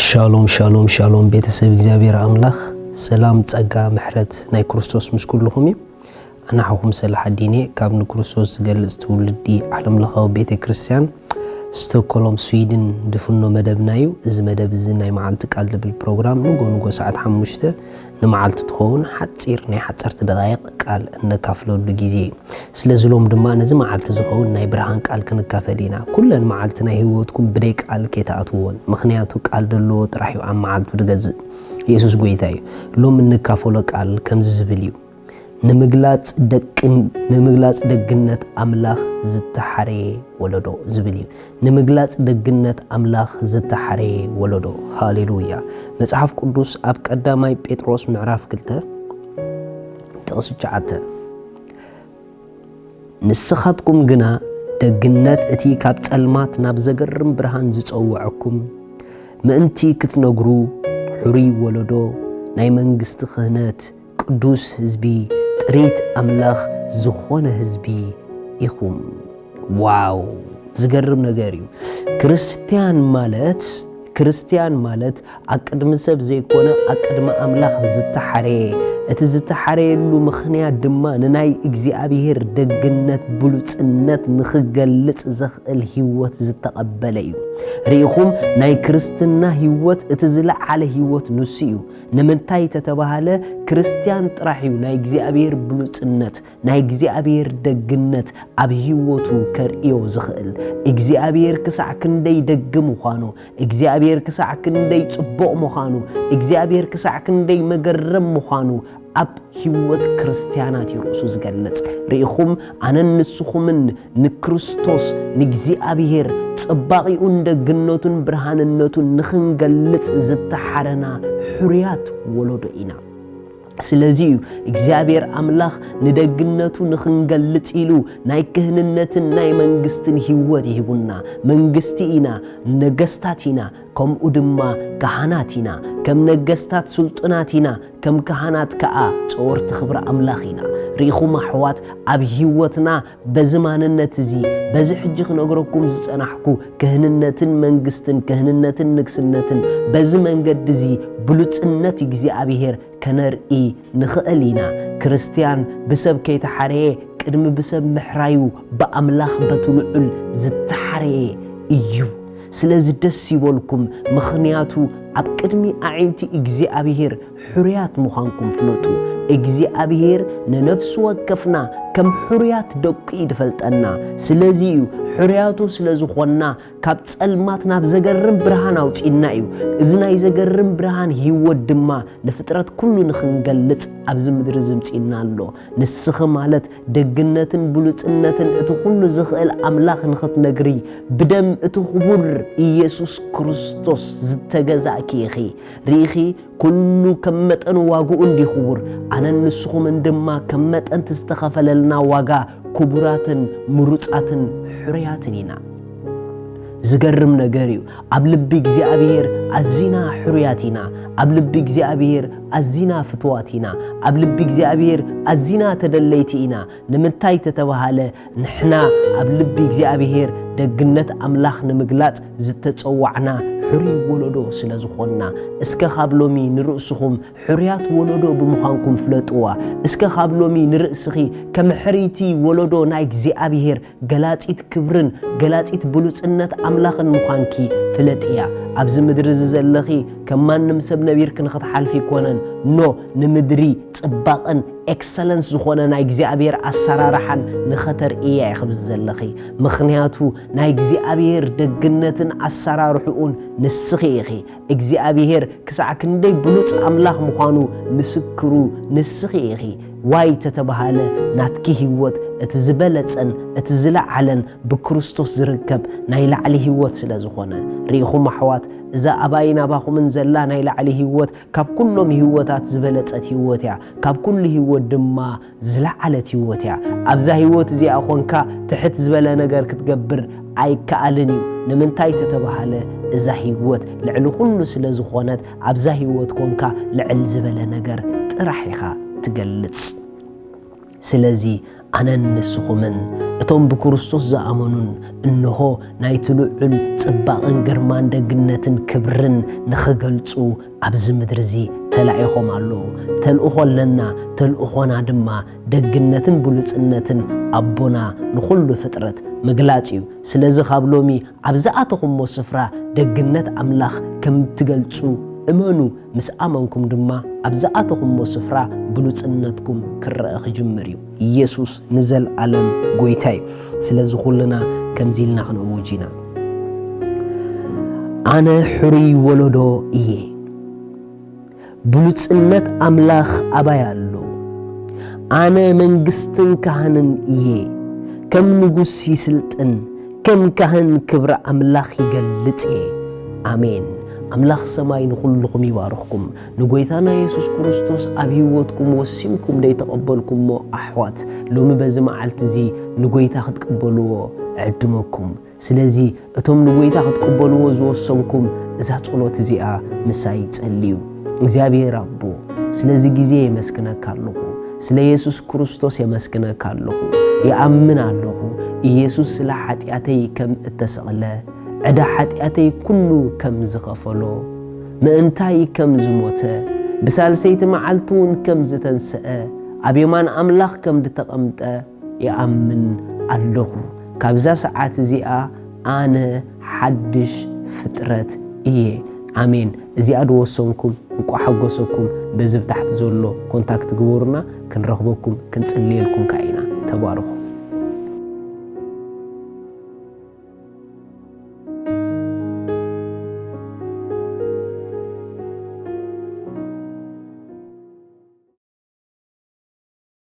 ሻሎም ሻሎም ሻሎም፣ ቤተሰብ እግዚኣብሔር ኣምላኽ፣ ሰላም፣ ጸጋ፣ ምሕረት ናይ ክርስቶስ ምስ ኩልኹም እዩ። ኣናሓኹም ሰላሕ ኣዲኔ ካብ ንክርስቶስ ዝገልጽ ትውልዲ ዓለም ለኻዊ ቤተ ክርስቲያን፣ ስቶክሆልም ስዊድን፣ ድፍኖ መደብና እዩ። እዚ መደብ እዚ ናይ መዓልቲ ቃል ዝብል ፕሮግራም ንጎ ንጎ ሰዓት ሓሙሽተ ንመዓልቲ ትኸውን ሓጺር ናይ ሓፀርቲ ደቃይቕ ቃል እነካፍለሉ ግዜ እዩ። ስለዚ ሎም ድማ ነዚ መዓልቲ ዝኸውን ናይ ብርሃን ቃል ክንካፈል ኢና። ኩለን መዓልቲ ናይ ህይወትኩም ብደይ ቃል ከይትኣትውዎን፣ ምኽንያቱ ቃል ዘለዎ ጥራሕ እዩ ኣብ መዓልቱ ዝገዝእ። የሱስ ጎይታ እዩ። ሎም እንካፈሎ ቃል ከምዚ ዝብል እዩ። ንምግላጽ ደቅን-፣ ንምግላጽ ደግነት ኣምላኽ ዝተሓረየ ወለዶ ዝብል እዩ። ንምግላጽ ደግነት ኣምላኽ ዝተሓረየ ወለዶ። ሃሌሉያ። መጽሓፍ ቅዱስ ኣብ ቀዳማይ ጴጥሮስ ምዕራፍ ክልተ ጥቕሲ ትሽዓተ፣ "ንስኻትኩም ግና ደግነት እቲ ካብ ጸልማት ናብ ዘገርም ብርሃን ዝጸውዐኩም ምእንቲ ክትነግሩ፣ ሕሩይ ወለዶ፣ ናይ መንግስቲ ክህነት፣ ቅዱስ ህዝቢ፣ ጥሪት ኣምላኽ ዝኾነ ህዝቢ ኢኹም።" ዋው! ዝገርም ነገር እዩ። ክርስትያን ማለት፣ ክርስትያን ማለት ኣብ ቅድሚ ሰብ ዘይኮነ ኣብ ቅድሚ ኣምላኽ ዝተሓረየ፣ እቲ ዝተሓረየሉ ምኽንያት ድማ ንናይ እግዚኣብሔር ደግነት፣ ብሉጽነት ንኽገልጽ ዘኽእል ህይወት ዝተቐበለ እዩ። ርኢኹም፣ ናይ ክርስትና ህይወት እቲ ዝለዓለ ህይወት ንሱ እዩ። ንምንታይ ተተባሃለ፣ ክርስትያን ጥራሕ እዩ ናይ እግዚኣብሔር ብሉጽነት፣ ናይ እግዚኣብሔር ደግነት ኣብ ህይወቱ ከርእዮ ዝኽእል። እግዚኣብሔር ክሳዕ ክንደይ ደግ ምዃኑ፣ እግዚኣብሔር ክሳዕ ክንደይ ጽቡቕ ምዃኑ፣ እግዚኣብሔር ክሳዕ ክንደይ መገረም ምዃኑ ኣብ ህይወት ክርስትያናት እዩ ርእሱ ዝገልጽ። ርኢኹም፣ ኣነን ንስኹምን ንክርስቶስ፣ ንእግዚኣብሔር ጽባቒኡን ደግነቱን ብርሃንነቱን ንኽንገልጽ ዝተሓረና ሕሩያት ወለዶ ኢና። ስለዚ እዩ እግዚኣብሔር ኣምላኽ ንደግነቱ ንኽንገልጽ ኢሉ ናይ ክህንነትን ናይ መንግስትን ህይወት ይሂቡና። መንግስቲ ኢና፣ ነገስታት ኢና፣ ከምኡ ድማ ካህናት ኢና። ከም ነገስታት ስልጡናት ኢና፣ ከም ካህናት ከኣ ጸወርቲ ክብሪ ኣምላኽ ኢና። ርኢኹም ኣሕዋት፣ ኣብ ህይወትና በዚ ማንነት እዚ፣ በዚ ሕጂ ክነግረኩም ዝጸናሕኩ ክህንነትን መንግስትን፣ ክህንነትን ንግስነትን፣ በዚ መንገዲ እዚ ብሉጽነት እግዚኣብሔር ከነርኢ ንኽእል ኢና። ክርስትያን ብሰብ ከይተሓረየ፣ ቅድሚ ብሰብ ምሕራዩ ብኣምላኽ በቲ ልዑል ዝተሓረየ እዩ። ስለዚ ደስ ይበልኩም፣ ምኽንያቱ ኣብ ቅድሚ ኣዒንቲ እግዚኣብሔር ሕሩያት ምዃንኩም ፍለጡ። እግዚኣብሔር ንነፍሲ ወከፍና ከም ሕሩያት ደቁ እዩ ዝፈልጠና። ስለዚ እዩ ሕሩያቱ ስለ ዝኾንና ካብ ጸልማት ናብ ዘገርም ብርሃን ኣውጺእና እዩ። እዚ ናይ ዘገርም ብርሃን ህይወት ድማ ንፍጥረት ኩሉ ንኽንገልጽ ኣብዚ ምድሪ ዝምጺእና ኣሎ። ንስኺ ማለት ደግነትን ብሉጽነትን እቲ ኩሉ ዝኽእል ኣምላኽ ንኽትነግሪ፣ ብደም እቲ ክቡር ኢየሱስ ክርስቶስ ዝተገዛእኪ ኢኺ። ርኢኺ፣ ኩሉ ከም መጠን ዋግኡ እንዲ ክቡር፣ ኣነን ንስኹምን ድማ ከም መጠን እቲ ዝተኸፈለልና ዋጋ ክቡራትን ምሩጻትን ሕሩያትን ኢና። ዝገርም ነገር እዩ። ኣብ ልቢ እግዚኣብሔር ኣዚና ሕሩያት ኢና። ኣብ ልቢ እግዚኣብሔር ኣዚና ፍትዋት ኢና። ኣብ ልቢ እግዚኣብሔር ኣዚና ተደለይቲ ኢና። ንምንታይ ተተባሃለ፣ ንሕና ኣብ ልቢ እግዚኣብሔር ደግነት ኣምላኽ ንምግላጽ ዝተጸዋዕና ሕሩይ ወለዶ ስለ ዝኾንና። እስከ ካብ ሎሚ ንርእስኹም ሕሩያት ወለዶ ብምዃንኩም ፍለጥዋ። እስከ ካብ ሎሚ ንርእስኺ ከም ሕርይቲ ወለዶ ናይ እግዚኣብሔር ገላጺት ክብርን ገላጺት ብሉጽነት ኣምላኽን ምዃንኪ ፍለጥያ። ኣብዚ ምድሪ እዚ ዘለኺ ከም ማንም ሰብ ነቢርኪ ንኽትሓልፊ ኣይኮነን። ኖ፣ ንምድሪ ጽባቕን ኤክሰለንስ ዝኾነ ናይ እግዚኣብሔር ኣሰራርሓን ንኸተርእያ ኢኺ ኣብዚ ዘለኺ። ምኽንያቱ ናይ እግዚኣብሔር ደግነትን ኣሰራርሕኡን ንስኺ ኢኺ። እግዚኣብሔር ክሳዕ ክንደይ ብሉጽ ኣምላኽ ምዃኑ ምስክሩ ንስኺ ኢኺ። ዋይ ተተባሃለ፣ ናትኪ ህይወት እቲ ዝበለጸን እቲ ዝለዓለን ብክርስቶስ ዝርከብ ናይ ላዕሊ ህይወት ስለ ዝኾነ። ርኢኹም ኣሕዋት፣ እዛ ኣባይን ኣባኹምን ዘላ ናይ ላዕሊ ህይወት ካብ ኩሎም ህይወታት ዝበለጸት ህይወት እያ። ካብ ኩሉ ህይወት ድማ ዝለዓለት ህይወት እያ። ኣብዛ ህይወት እዚኣ ኾንካ ትሕት ዝበለ ነገር ክትገብር ኣይከኣልን እዩ። ንምንታይ ተተባሃለ፣ እዛ ህይወት ልዕሊ ኩሉ ስለ ዝኾነት፣ ኣብዛ ህይወት ኮንካ ልዕል ዝበለ ነገር ጥራሕ ኢኻ ትገልጽ። ስለዚ ኣነን ንስኹምን እቶም ብክርስቶስ ዝኣመኑን እንሆ ናይቲ ልዑል ጽባቕን ግርማን ደግነትን ክብርን ንኽገልጹ ኣብዚ ምድሪ እዚ ተላኢኾም ኣለዉ። ተልእኾ ኣለና፣ ተልእኾና ድማ ደግነትን ብሉጽነትን ኣቦና ንኹሉ ፍጥረት ምግላጽ እዩ። ስለዚ ካብ ሎሚ ኣብ ዝኣተኹሞ ስፍራ ደግነት ኣምላኽ ከም ትገልጹ እመኑ። ምስ ኣመንኩም ድማ ኣብ ዝኣተኹሞ ስፍራ ብሉጽነትኩም ክረአ ክጅምር እዩ። ኢየሱስ ንዘለኣለም ጎይታ እዩ። ስለዚ ኩልና ከምዚ ኢልና ክንእውጅ ኢና። ኣነ ሕሩይ ወለዶ እየ። ብሉጽነት ኣምላኽ ኣባይ ኣሎ። ኣነ መንግስትን ካህንን እየ። ከም ንጉስ ይስልጥን፣ ከም ካህን ክብሪ ኣምላኽ ይገልጽ እየ። ኣሜን። ኣምላኽ ሰማይ ንኹልኹም ይባርኽኩም። ንጎይታና የሱስ ክርስቶስ ኣብ ህይወትኩም ወሲንኩም ደይተቐበልኩሞ ኣሕዋት፣ ሎሚ በዚ መዓልቲ እዚ ንጎይታ ክትቅበልዎ እዕድመኩም። ስለዚ እቶም ንጎይታ ክትቅበልዎ ዝወሰንኩም እዛ ጸሎት እዚኣ ምሳይ ጸልዩ። እግዚኣብሔር ኣቦ፣ ስለዚ ግዜ የመስግነካ ኣለኹ። ስለ የሱስ ክርስቶስ የመስግነካ ኣለኹ። ይኣምን ኣለኹ፣ ኢየሱስ ስለ ሓጢኣተይ ከም እተሰቕለ፣ ዕዳ ሓጢኣተይ ኩሉ ከም ዝኸፈሎ፣ ምእንታይ ከም ዝሞተ፣ ብሳልሰይቲ መዓልቲ እውን ከም ዝተንስአ፣ ኣብ የማን ኣምላኽ ከም ዝተቐምጠ ይኣምን ኣለኹ። ካብዛ ሰዓት እዚኣ ኣነ ሓድሽ ፍጥረት እየ። ኣሜን። እዚኣ ድወሰንኩም እንቋዕ ሓጎሰኩም። በዚ ብታሕቲ ዘሎ ኮንታክት ግበሩና፣ ክንረኽበኩም ክንጽልየልኩም ከኣ ኢና። ተባረኹ።